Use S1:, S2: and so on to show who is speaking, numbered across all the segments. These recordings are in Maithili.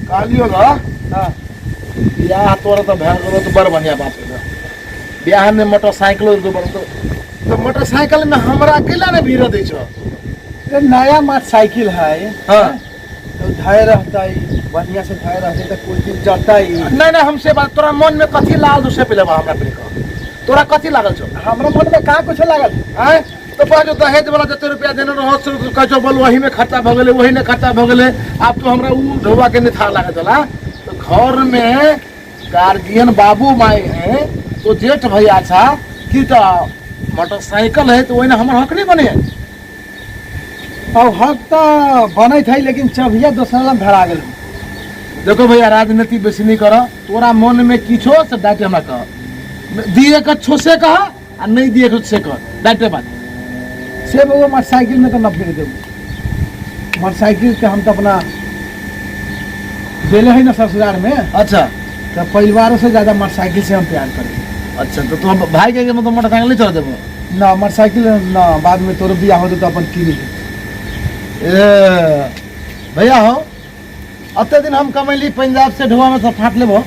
S1: कहलियो ना।
S2: हाँ।
S1: बियाह तोरा तऽ भए गेलो तऽ बड़ बढ़िया बात हो। बियाह में मोटरसाइकिलो दू बड़ तो मोटरसाइकिल में हमरा अकेला ने भीड़ दै छौ।
S2: ये नया मोटरसाइकिल है।
S1: हाँ।
S2: तो धय रहतै, बढ़िया से धय रहतै तऽ कुछ दिन जतै।
S1: नहीं नहीं, हमसे बात तोरा मन में कथी लागल छौ से पहिले हमरा पहिले कह, तोरा कथी लागल छौ?
S2: हमरा मन में का कुछ लागल?
S1: आँय, तो कह जो दहेज वाला जते रुपया देने रहो से कह जो बोल वही में खर्चा भ गेलै, वही में खर्चा भ गेलै, आब तो हमरा उ ढौआ के नहीं था लागल छला। तो घर में गार्जियन बाबू माई है तो जेठ भैया छा कि तो मोटरसाइकिल है तो वही हमर हक नहीं बने।
S2: अब हक तो बनैत है, लेकिन चबिया दोसर लग धरा गेल।
S1: देखो भैया, राजनीति बेसी नहीं कर, तोरा मन में किछो से डांटे हमरा कह, दिए के छो से कह आ नहीं दिए के से कह, डांटे बात।
S2: से बउआ मोटरसाइकिल में तो न फिर देबू, मोटरसाइकिल के हम तो अपना देले है ना ससुराल में।
S1: अच्छा।
S2: तो परिवारों से ज्यादा मोटरसाइकिल से हम प्यार करें।
S1: अच्छा, तो तू भाई के मतलब मोटरसाइकिल नहीं चला देबो?
S2: ना, मोटरसाइकिल ना, बाद में तोरो बियाह होते तो अपन किन ले।
S1: ए भैया हो, अते दिन हम कमैली पंजाब से ढुआ में सब फाट लेबो।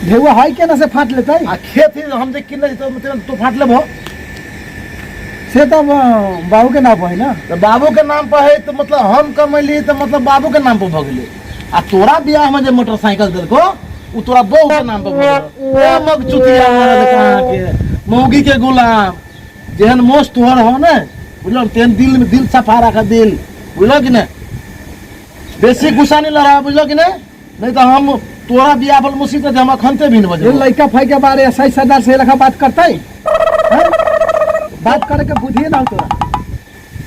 S2: ढेउआ है केना से फाट लेतै?
S1: आ खेत ही हम जे किनले तो मतलब तो फाट लेबो।
S2: से तो बाबू के नाम पर है ना।
S1: तो बाबू के नाम पर है तो मतलब हम कमैली तो मतलब बाबू के नाम पर भ गेलै। आ तोरा बियाह में जे मोटरसाइकिल देलको उ तोरा बहू के नाम पर भ गेलो। ए मग चुतिया मारल कहाँ के मौगी के गुलाम, जेहन मोस तोहर हो ने बुझलो, तेहन दिल में दिल सफा रख दिल, बुझलो कि ने? बेसी गुस्सा नहीं लड़ा, बुझलो कि ने? नहीं तो हम तोरा बियाह पर मुसीबत हम अखनते भी नहीं बजबो।
S2: ये लड़का फाई के बारे एसआई सरदार से लखा बात करतै? हैं? बात करे के बुद्धि ना हो तोरा।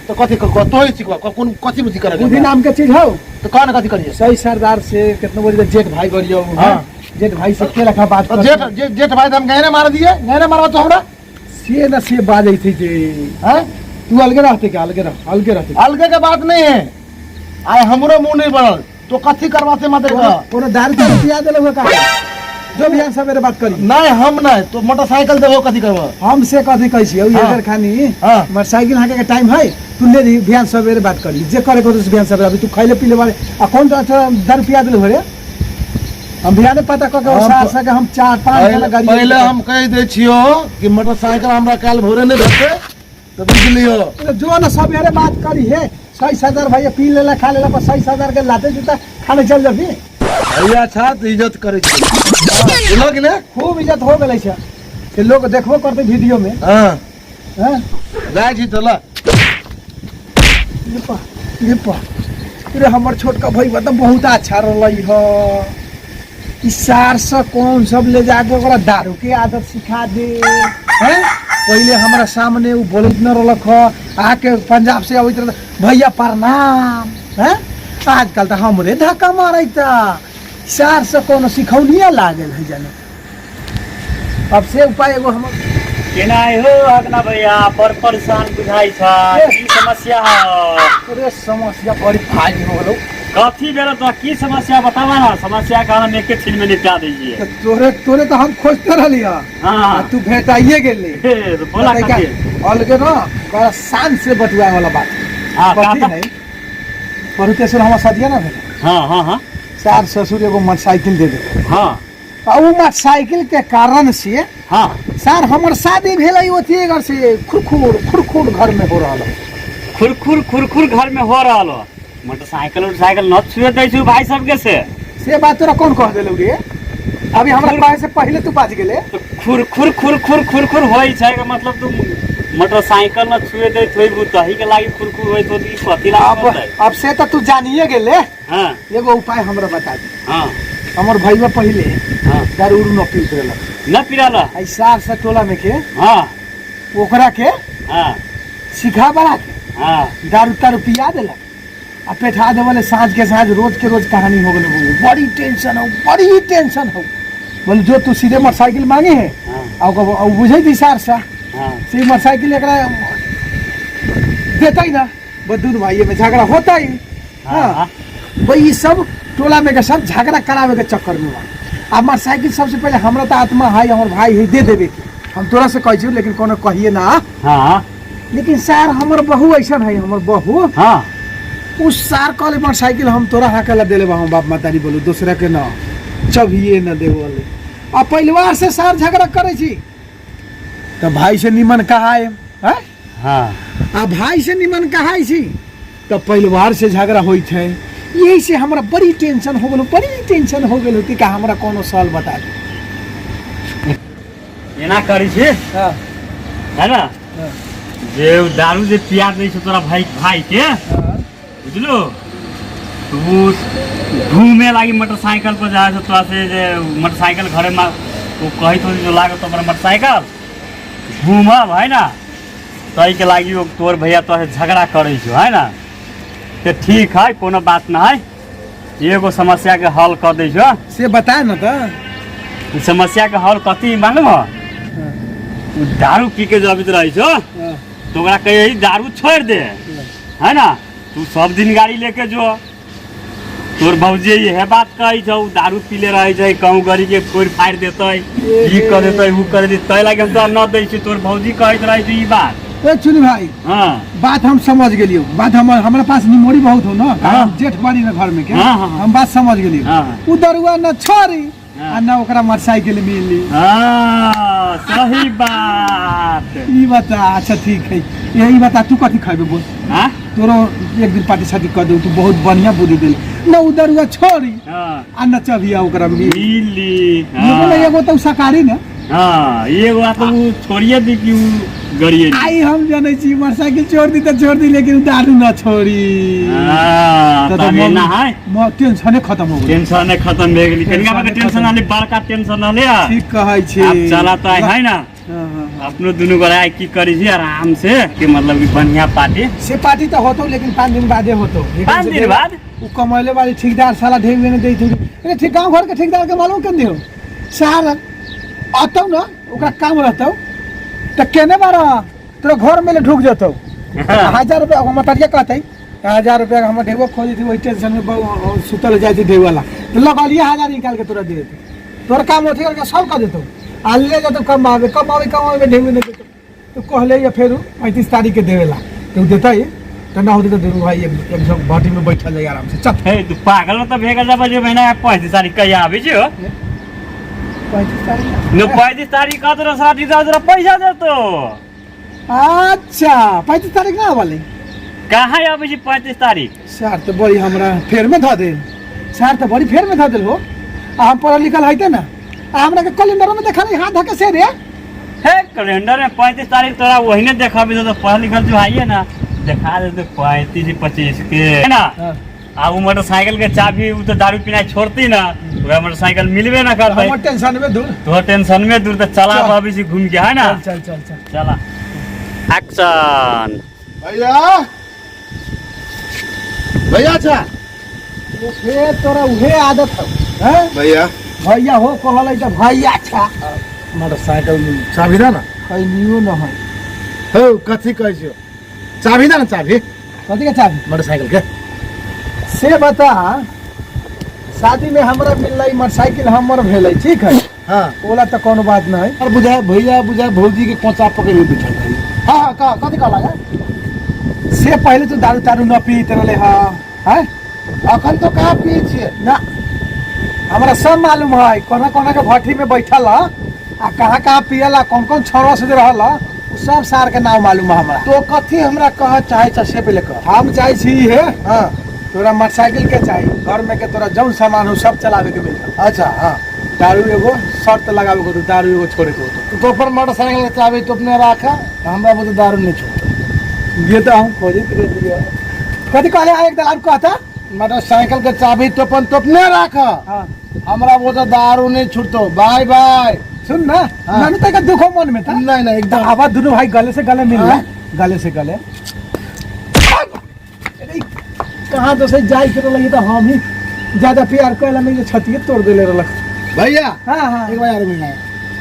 S1: तो कथी तोही सिखवा, कोन कथी बुद्धि करे के?
S2: बुद्धि नाम के चीज हो।
S1: तो कौन कथी करिए?
S2: सही सरदार से कितना बोली जेठ भाई करियो।
S1: हाँ।
S2: जेठ भाई से के लखा बात
S1: तो
S2: करतै?
S1: जेठ भाई तो हम गहने मार दिए, गहने मारवा तो हमरा।
S2: से ना से बाजै थी जे।
S1: हैं?
S2: तू अलगे रहते क्या? अलगे रह, अलगे रहते।
S1: अलगे के बात नहीं है, आय हमरो मुंह नहीं बढ़ल तो कथी करवा से मत
S2: कोनो कोनो दारू तारू पिया देले हुए का? जो भी हम सवेरे बात करी।
S1: नहीं हम नहीं, तो मोटरसाइकिल देबो कथी करबो?
S2: हम से कथी कहै छियौ?
S1: हाँ।
S2: एकर खानी
S1: हाँ।
S2: मोटरसाइकिल हाँके के टाइम है, तू ले दी बिहान सवेरे बात करी, जे करे को तो बिहान सवेरे। अभी तू खैले पीले वाले आ कौन तो दारू पिया देले हुए रे? हम बिहाने पता क के
S1: हम
S2: सार सके हम 4-5 घंटा गाड़ी
S1: पहले हम कह दै छियो कि मोटरसाइकिल हमरा काल भोरे नहीं भेटते तो बुझ लियो।
S2: तो जो ना सवेरे बात करी है, सही सरदार भैया पी लेला खा लेला पर सही सरदार के लाते जूता खाने चल जबी।
S1: भैया छा तो इज्जत करे छी, बुझलो कि ने?
S2: खूब इज्जत हो गेलै छै से लोग देखबो करते वीडियो में।
S1: हाँ।
S2: हाँ?
S1: जाइ छी तो ला।
S2: ये पा, ये पा। रे हमर छोटका भैया तो बहुत अच्छा रहलै ह। ई सार से कौन सब ले जाके ओकरा दारू के आदत सिखा दे हैं? पहले हमरा सामने उ बोलैत न रहलक ह, आके पंजाब से अबैत रहल भैया प्रणाम हैं? आजकल तो हमरे धक्का मारैत सार से कोनो सिखौनिया लागल है जाने। अब से उपाय एगो हम
S3: केना हो अगना भैया बड़ परेशान बुझाइ छ, की समस्या हो?
S2: अरे समस्या बड़ी भारी हो गेलौ।
S3: कथी भेल तो की समस्या बतावा ना, समस्या के हम एके छीन में निपटा दै छियै।
S2: तो तोरे तो हम खोजते रहली हँ।
S3: हाँ।
S2: आ तू भेटाइए गेली।
S3: हे, तो बोला
S2: बताइ का?
S3: कथी?
S2: अलगे ना बड़ा शान से बतुआए वाला बात।
S3: हाँ,
S2: कथी
S3: का?
S2: नहीं? परुतेश्वर हमर सदिया ना भेल।
S3: हाँ, हाँ, हाँ।
S2: चार ससुर एगो मोटरसाइकिल दे दे।
S3: हाँ।
S2: आ उ मोटरसाइकिल के कारण से
S3: हाँ।
S2: सर हमर शादी भेलै ओथी घर से खुरखुर खुरखुर घर में हो रहल।
S3: खुरखुर खुरखुर घर में हो रहल हो। मोटरसाइकिल उटरसाइकिल न छुए दै छु भाई सबके से।
S2: से बात तोरा कौन कह देलौ रे? अभी हमरा कहे से पहले तू बाज गेले।
S3: तो खुरखुर खुरखुर खुरखुर होई छै के मतलब तू मोटरसाइकिल न छुए दै थोइबू तही के लागि खुरखुर होई तो ई कथी लागि होतै?
S2: अब से त तू जानिए गेले।
S3: हाँ।
S2: एगो उपाय हमरा बता दे।
S3: हाँ।
S2: हमर भैया पहले
S3: हाँ।
S2: दारू उरू न पीत रहलक।
S3: न पीरल?
S2: आई सार से टोला में के
S3: हाँ।
S2: ओकरा के
S3: हाँ।
S2: सिखा बना के
S3: हाँ।
S2: दारू तारू पिया देलक आ पेठा देवले साँझ के साँझ रोज के रोज कहानी हो गेल। बड़ी टेंशन हो, बड़ी टेंशन हो। बोल जो तू सीधे मोटरसाइकिल मांगे है,
S3: हाँ।
S2: आ ओकर आ बुझै थी सार सा।
S3: हाँ।
S2: से मोटरसाइकिल एकरा देतै ना, बस दूध भाई में झगड़ा होता ही।
S3: हाँ।
S2: हाँ। भाई ये सब टोला में के सब झगड़ा करावे के चक्कर में बा। आ मोटरसाइकिल सबसे पहले हमरा तो आत्मा है, हमर भाई है, दे देवे के। हम तोरा से कहै छी लेकिन कोनो कहिए ना।
S3: हाँ।
S2: लेकिन सर हमर बहू ऐसा है, हमर बहू
S3: हाँ।
S2: उ सार कहले मोटरसाइकिल हम तोरा हाके ला देले बा, हम बाप मातारी बोलू दूसरा के न चबिए न देवले। आ परिवार से सार झगड़ा करै छी तऽ भाई से निमन कहाय हैं?
S3: हाँ।
S2: आ भाई से निमन कहाय छी तऽ परिवार से झगड़ा होइत है। यही से हमरा बड़ी टेंशन हो गेल, बड़ी टेंशन हो गेल कि का हमरा कोनो सवाल बता दे।
S3: एना करै छी
S2: हाँ।
S3: है ना?
S2: हाँ।
S3: जे उ दारू जे पिया दै छै तोरा भाई भाई के,
S2: हाँ।
S3: बुझलो, तो वो घूमे लागी मोटरसाइकिल पर जाइ छै तोरा से, जे मोटरसाइकिल घरे में वो कहैत हो जो लागत तोरा मोटरसाइकिल घूमब है ना, ताहि के लागी ओ तोर भैया तोरा से झगड़ा करै छौ है ना। तो ठीक है, कोनो बात ना है, एगो समस्या के हल कर दै छौ।
S2: से बता न तऽ।
S3: ई समस्या के हल कथी मालूम है? उ दारू पी के जब रहै छौ तो ओकरा कहिए दारू छोड़ दे है ना, तू सब दिन गाड़ी लेके जो। तोर भौजी इहे बात कहै छौ, दारू पीले रहै छै, कहूँ गड़ी के फोड़ि फाड़ि देतै, ई कर देतै, उ कर देतै, ताहि लागी हम तोरा न दै छी। तोर भौजी कहैत रहै छै ई बात।
S2: ए चुनी भाई,
S3: हाँ।
S2: बात हम समझ गेलियो, बात हम हमरा पास निमोरी बहुत हो ना,
S3: हाँ।
S2: हम जेठ बाड़ी ना घर में के,
S3: हाँ, हाँ, हाँ।
S2: हम बात समझ गेलियो।
S3: हाँ।
S2: उ दरुआ न छोड़ी
S3: हाँ।
S2: आ न ओकरा मोटरसाइकिल मिली।
S3: हाँ, सही बात।
S2: ई बता, अच्छा ठीक है, यही बता तू कथी खैबे बोल?
S3: हाँ?
S2: तोरो एक दिन पार्टी शादी कर दू, तू बहुत बढ़िया बुद्धि देली न। उ दरुआ छोड़ी
S3: हाँ।
S2: आ न चबिया ओकरा मिली।
S3: मिली।
S2: एगो न
S3: हाँ।
S2: एगो तो शाकाहारी न।
S3: हाँ, एगो बात तो उ छोड़िए दी कि उ गड़िए दी।
S2: आई हम जनै छी मोटरसाइकिल छोड़ दी त छोड़ दी, लेकिन दारू न छोड़ी।
S3: हाँ,
S2: त
S3: तब एना है।
S2: टेंशने खत्म हो गेल।
S3: टेंशन खत्म भए गेली। कनिका
S2: टेंशने
S3: बड़का टेंशन
S2: खत्म।
S3: आले, बड़का टेंशन आले।
S2: ठीक कहै छी।
S3: आब चला तो है ना।
S2: हाँ, हाँ, हाँ।
S3: अपनो दुनू गोरा आइ की करै छी आराम से कि मतलब कि बढ़िया पार्टी।
S2: से पार्टी तो होतो, लेकिन 5 दिन बादे होतो।
S3: 5 दिन बाद?
S2: उ कमैले वाली ठेकेदार साला ढेर ने दैत होई। अरे ठीक गांव घर के ठेकेदार के मालूम केने हो सारा अतौ न, ओकरा काम रहतौ त केने बारा तोरा घर में ले ढुक जतौ। 1000 रुपया हम तरिया कहतै, 1000 रुपया हम ढेबो खोजै थी, ओहि टेंशन में सुतल जाइ थी ढेबो वाला तो लगलिए 1000 निकाल के तोरा दे देतौ। तोर काम अथी करके सब कर देतौ आ ले जतौ, कमाबे कमाबे कमाबे ढेबो नहीं देतौ। तो कहले या फेर 35 तारीख के देवेला तो देतै तो ना होते तो दुनू भाई एक जगह भाटी में बैठल जाए आराम से। चल।
S3: हे तू पागल हो तो भेगल जा बजे महीना 35 तारीख कहिया आबै छै हो?
S2: 35 तारीख
S3: न 35 तारीख का तोरा शादी दा तोरा पैसा देतो।
S2: अच्छा 35 तारीख ना वाले
S3: कहाँ आबै छै 35 तारीख?
S2: सर तो बड़ी हमरा फेर में धऽ देल, सर तो बड़ी फेर में धऽ देल हो। आ हम पढ़ल लिखल हइते ना, आ हमरा के कैलेंडर में देखा नहीं हाथ धके से रे।
S3: हे कैलेंडर में 35 तारीख तोरा वही ने देखाबी तो पढ़ल लिखल जो है ना देखा देते 35 25 के है ना।
S2: हाँ।
S3: आ उ मोटरसाइकिल के चाबी उ तो दारू पीना छोड़ती ना, ओकरा मोटरसाइकिल मिलबे ना करते।
S2: हमर टेंशन में दूर,
S3: तोहर टेंशन में दूर तो चला
S2: चल।
S3: अभी से घूम के है ना।
S2: चल चल चल चल
S3: चला एक्शन।
S1: भैया भैया अच्छा
S2: वो फिर तोरा उहे आदत हौ हैं?
S1: भैया
S2: भैया हो कहलै त भैया अच्छा
S1: मोटरसाइकिल चाबी दा ना।
S2: खैलियो न है।
S1: हौ कथी कहै छियौ, चाबी दा ना, चाबी।
S2: कथी के चाबी?
S1: मोटरसाइकिल के।
S2: से बता, शादी में हमरा मिललै मोटरसाइकिल हमर भेलै, ठीक है?
S1: हाँ।
S2: ओला तो कोनो बात नहीं।
S1: और बुझाए भैया, बुझाए भौजी के कोचा पकड़ के बैठल रही।
S2: हाँ, हाँ, कथी कहला है? से पहले तो दारू तारू न पीत रहले हाँ, हैं?
S1: अखन तो कहाँ पिए छियै?
S2: ना, हमरा सब मालूम है, कोना कोना के भट्ठी में बैठल है, आ कहाँ कहाँ पियला, कौन कौन छौड़ा से रहल है, उ सब सार के नाम मालूम है हमरा।
S1: तो कथी हमरा कह चाहे छ से पहले कह।
S2: हम चाहे छी हे।
S1: हाँ।
S2: तोरा मोटरसाइकिल के चाही, घर में के तोरा जौन सामान हो सब चलावे के मिलत।
S1: अच्छा हाँ।
S2: दारू एगो शर्त लगावे के होतो, दारू एगो छोड़े के होतो।
S1: तो अपन मोटरसाइकिल के चाबी तो अपने राख, हमरा बोलते दारू नहीं छोड़ते।
S2: ये तो हम खोजे रहिए। कथी कहले है एक दलाल कहता?
S1: मोटरसाइकिल के चाबी तो अपन तो अपने राख,
S2: हाँ।
S1: हमरा बोलते दारू नहीं छूटतो, बाय बाय।
S2: सुन ना,
S1: हाँ।
S2: नानू तक दुख हो मन में था?
S1: नहीं, नहीं, एकदम।
S2: आवाज दोनों भाई गले से गले मिल
S1: हाँ।
S2: गले से गले। अरे कहाँ तो से जाए के लगी तो हम ही ज्यादा प्यार कैला नहीं, छतिए तोड़ देले रहलक।
S1: भैया।
S2: हाँ, हाँ।
S1: एक बार मिलना।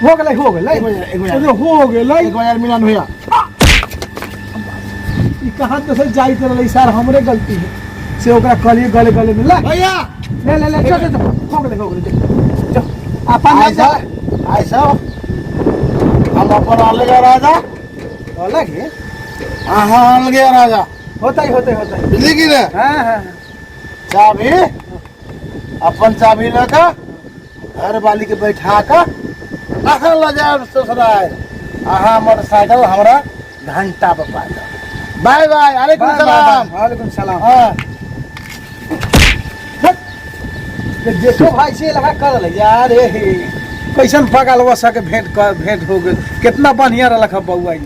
S2: हो गेलै, हो गेलै।
S1: एक बार, एक बार।
S2: अरे हो गेलै।
S1: एक बार मिलन भैया।
S2: ई कहाँ तो से जाए के रहलै सर, हमरे गलती है से ओकरा कहलिए गले गले मिल।
S1: भैया।
S2: ले, ले, ले, चल, चल, चल। हो गेलै, हो गेलै, चल, चल। अपन
S1: ऐसा, ऐसा। हम अपन अलग राजा।
S2: अलग है?
S1: हाँ, हाँ, अलग राजा।
S2: होतै होतै होतै।
S1: बुझली कि ने?
S2: हाँ हाँ।
S1: चाभी, अपन चाभी लऽ कऽ घर वाली के बैठा कऽ अहाँ लऽ जायब ससुराल। अहाँ मोटरसाइकिल हमरा घंटा पर पा जाओ। बाय बाय, वालेकुम सलाम।
S2: वालेकुम सलाम।
S1: हाँ।
S2: देखो भाई से लगा कर यार, ए हे कैसन पगलवा सके भेंट कर भेंट हो गेल। कितना बढ़िया रहलक है बउआ ई।